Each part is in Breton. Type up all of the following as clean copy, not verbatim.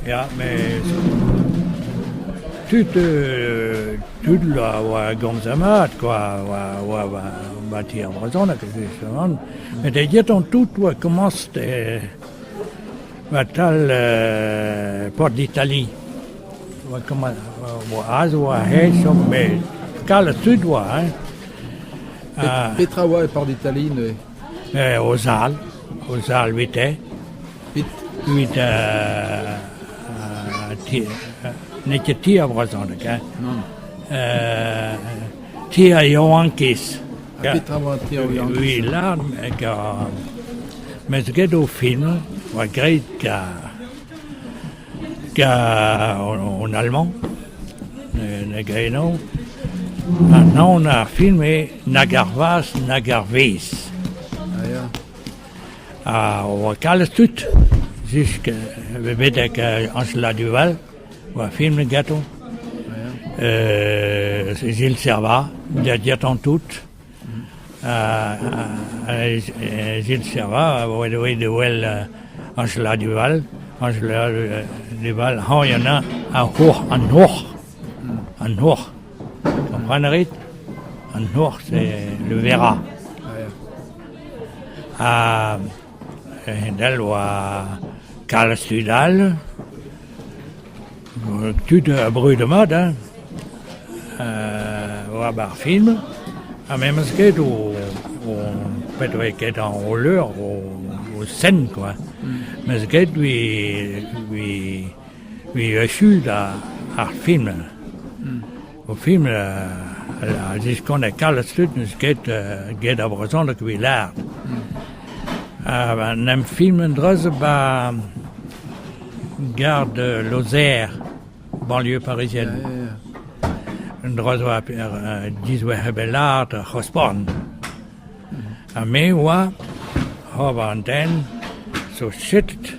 Ya, met tud tud a oa gomz mat kwa, oa oa oa ti ar brezhoneg justement. Met egetañ tout oa komañset 'tal Porte d'Italie. Oa komañs oa aze oa aesoc'h met kalz tud oa hein. Petra oa e Porte d'Italie neuze? O zal, o zal 'vite. Evit n'eo ket ti ar brezhoneg hein. Ti ar yaouankiz. Ha petra oa ti ar yaouankiz? Oui, là, mes get o film oa graet gant an allemand, ne gaeno. An anv ar film eo Nag ar vazh nag ar vezh. Ah ya. Ha oa kalz tud, jusk betek Angela Duval, oa film ganto. Gilles Servat, da dietan tout. Gilles Servat a oa deuet da wel Angela Duval. Angela Duval, hañ anezhañ ar hoc'h, an hoc'h, an hoc'h. Kompren a rit? An hoc'h, c'est le verra. Ha a-hend-all oa kalz tud all, tud brudet mat hein, oa 'ba ar film, ha memes ket o pet oe ket an rolleur o sen quoi. Meus ket 'vit echu da ar film. O film a ziskone kalz tud n'eus ket get ar brezhoneg evit lâret. Ha en em film un dra zo 'ba gare de Lozère, banlieue parisienne. Un dra zo dizouer bet lâret ar C'hrosporn. Ha me 'oa ober an den zo chetet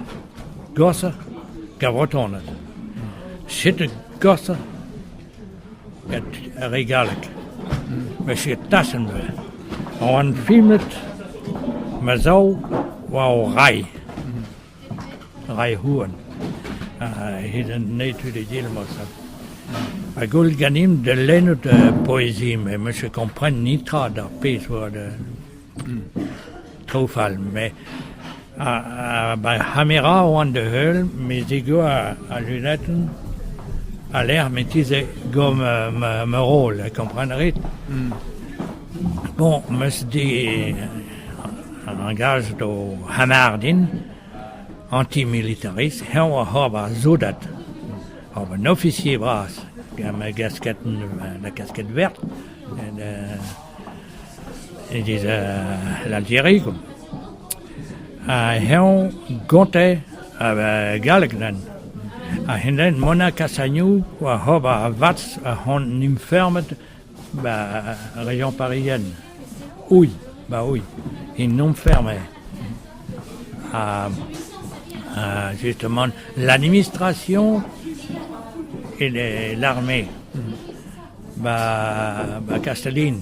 goshoc'h gant Bretoned. Chetet goshoc'h gant ar re galleg. Met ket tachenn neuze. Oan filmet ma zaou war o ray. Ray houarn. Ha an tud e Gilmos. Ha gwell ganimp da lennout poezi, met 'meus ket kompren netra d'ar pezh oa da traoù fall. Met ba c'hamera oan da heul, me 'zigour al lunetenn a-lec'h me 'tize gant ma roll, kompren a rit? Bon, 'meus dit añgajet o c'hamar din, antimilitarist, eñ oa ober ar soudard, ober un ofisier bras gant ma gasketenn, la casquette verte, e giz l'Algérie quoi. Ha eñ gonte galleg neuze. Ha hennezh Mona Cassagnou oa ober ar vatz a-hont infermet 'ba région parisienne. Oui, bah oui, ils n'ont fermé. Ha, justement, l'administration et l'armée. 'Ba 'ba Kastellin,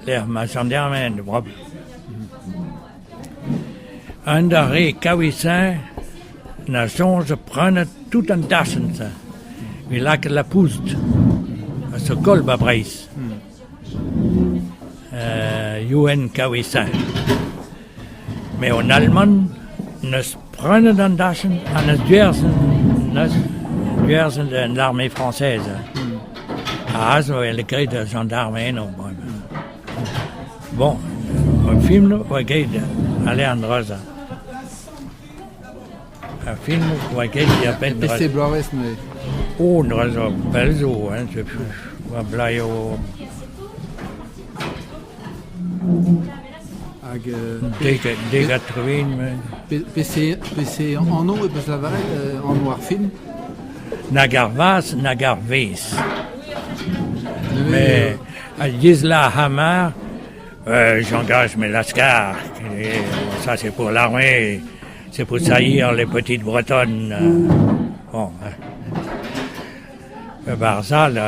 lec'h ma gendarmed 'oa. Un d'ar re kaouisañ na soñj prenet tout an dachenn-se evit lakaat la poust a zo koll 'ba Breizh. Youenn Kaouisañ. Met an Alman 'neus prenet an dachenn ha 'neus gwerzhet 'neus gwerzhet en armée française. Ha aze 'oa graet ar gendarme eno bremañ. Bon, ar film 'oa graet ale an dra-se. Ar film 'oa graet diàr-benn dra. Peseurt bloavezh neuze? Oh, dra zo pell zo, hein, oa blaio Hag dek ha tregont. Peseurt anv e peus lavaret, anv ar film? Nag ar vazh nag ar vezh. Mais Gisela Hamar, j'engage mes lascars, ça c'est pour l'armée, c'est pour saillir les petites bretonnes. Bon, Barzhal,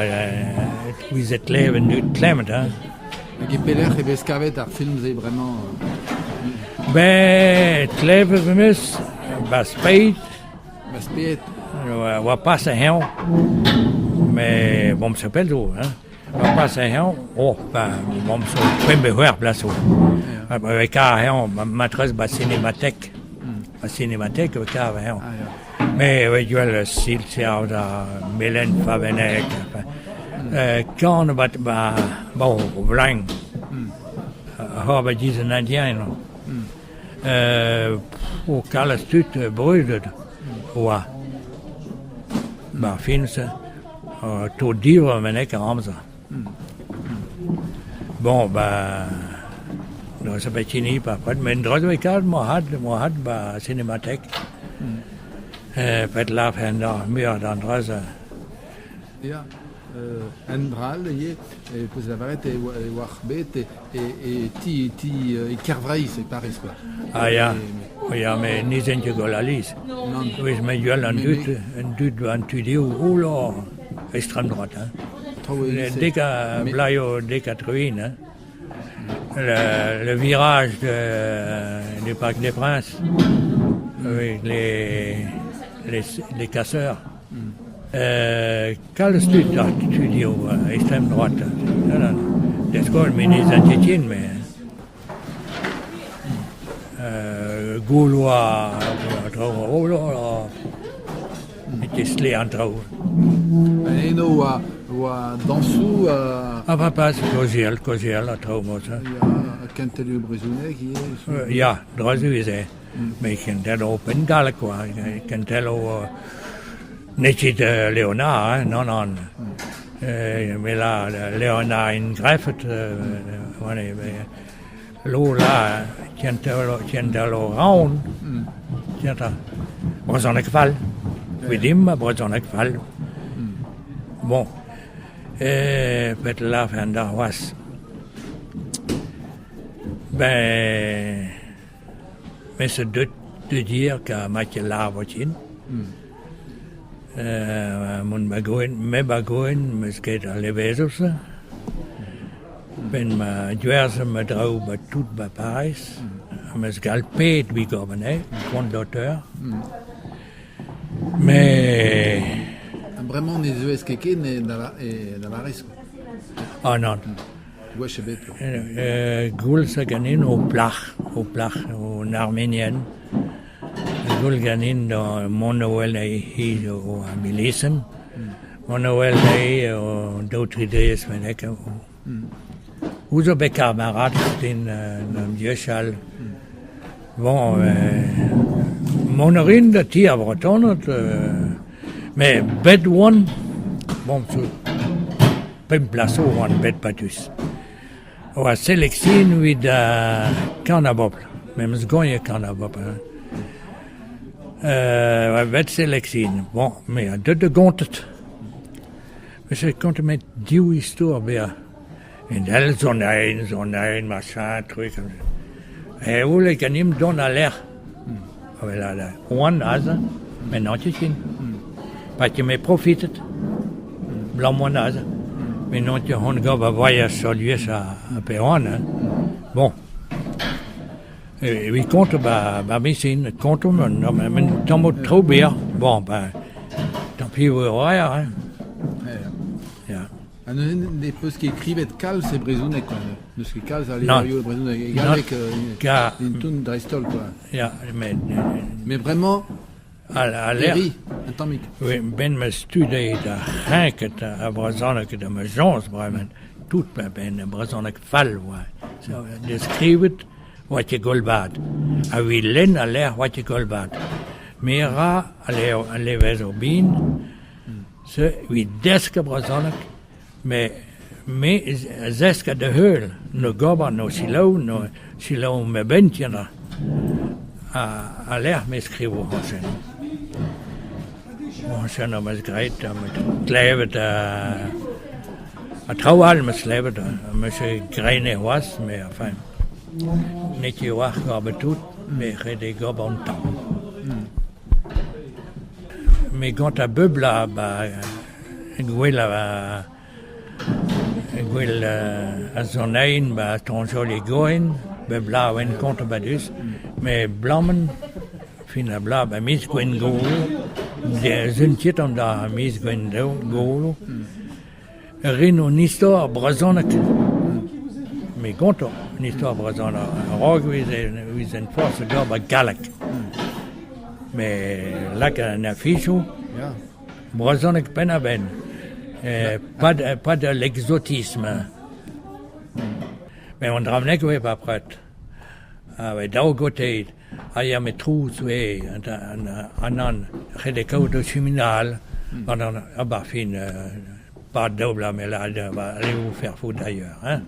ouizet klevet dud klemmet hein. Hag e pelec'h e vez kavet ar film-se bremañ? Ben, klevet 'm eus 'ba Speied. 'Ba Speied? Oa pas a-heñv, met bon, ça pell zo, hein. Oa pas a-heñv, oh, ben, bon, zo pemp pe c'hwec'h bloaz zo. E kar a-heñv, matrez ba Cinémathèque. Ba Cinémathèque e kar a-heñv. Me e gwell Siltiav da Melen Favenneg, kan ba ba ba o vlañ. Hor ba giz an Indien. O kalz tud brudet oa. Ba fin-se, to divr meneg an amzer. Bon, ben, neuze bet hini papred, met un dra zo e kalz moarvat, moarvat 'ba Cinémathèque. Pet lârfen deoc'h muioc'h d'an dra-se. Ya, un dra all ivez, e peus lavaret e oac'h bet e ti, ti e Kervreizh e Pariz quoi. Ah ya, ya, met ne zen ket gwall alies. Oui, me gwell an dud, an dud an tudioù, oh là, extrême droite, hein. Dek a blaio dek a truin, hein. Le virage du Parc des Princes, avec les casseurs. Kalz tud ar studioù extrême droite. Da skol, met ne Saint-Étienne, mais gouloù a traoù oh là là, e testle an traoù. Eno oa oa dañsoù Ah bah pas, kaozeal, kaozeal ha traoù mod-se. Ya, kentelioù brezhoneg ivez. Ya, dra-se ivez. Met kentelioù penn-galleg quoi, kentelioù n'eo ket Léonard, hein, non, non. Mais là, Léonard Ingreffet, Lola kentelioù round, brezhoneg fall. Evit dimp brezhoneg fall. Bon, pet lârfen deoc'h c'hoazh? Ben, me zo deut da dir ka ma ket lâret din. Mont ma gouenn, me ma gouenn 'meus ket a levezoz. 'Benn ma gwerzh ma draoù 'ba tout 'ba Pariz, am eus galpet evit ober anezhe, compte d'auteur. Mais... Bremañ ne zeuez ket ken e da Bariz quoi. Ah nann. Gwech ebet. Koulz ha ganin ho plac'h, ho plac'h, an Armenian. Koulz ganin da mont da wel hi o ar milisenn. Mont da wel anezhi o daou tri devezh bennak. Ouzh zo bet kamarad din en gwechall. Bon, mont a rin da ti ar Vretoned, met bet oan, bon, pemp bloaz zo oan bet padus. Oa seleksion evit kan ar bobl, memes gagnet kan ar bobl. Oa bet seleksion, bon, me a deut da gontet. Me kontet met div istor bezañ. En ell zonaen, zonaen, machin, truc. E voulait ganimp dont a-lec'h. Voilà, oan aze, met n'on ket ken. Pa ket me profitet. Blam oan aze. Mais n'on ket hon gant a voyage solius a pe oan. Hein. Bon. Evit kont ba, ba misin, kontomp, un tamm traoù berr. Bon, ben, tant pis vo hein. Ya. Ha neuze ne peus ket skrivet kalz e brezhoneg quoi. N'eus ket kalz a levrioù e brezhoneg. E galleg, un ton dreist-holl quoi. Ya, met... Mais bremañ, a lec'h... un tammig. Oui, ben ma studiet ar c'hreñket a brezhoneg da ma soñj bremañ. Tout ma ben brezhoneg fall oa. De skrivet oa ket gwall vat. Ha evit lenn al lec'h oa ket gwall vat. Me ra a levezo bin, Se evit deskiñ brezhoneg, met me a zesk da heul, no gober, no selaou, no selaou ma benn tienna. Ha lec'h me skrivo c'hoazh. C'hoazh am eus graet, am eus klevet ha traoù all am eus klevet, am eus graet c'hoazh, mais enfin, n'eo ket a-walc'h gober tout, met ret eo gober un tamm. Me gont a bep bloaz 'ba gwell a gwell a sonein 'ba Tonjol-e-Goen, bep bloaz a oan kont badus. Met blamenn, fin ar bloaz 'ba miz Gwengolo. Sun ket an da miz Gwengolo rin un istor brezhoneg. Me gonto un istor brezhoneg. A-raok e vezen forzh d'ober galleg. Met lakaat an afichoù brezhoneg penn-ha-benn. Pas de, pas de l'exotisme. Met an dra-bennak eo bepred. Ha daou gote a ya met trouz eo an an ret eo kaout ur chiminal gant an a-benn ar fin pas daou vloaz me lâret allez vous faire foutre ailleurs hein.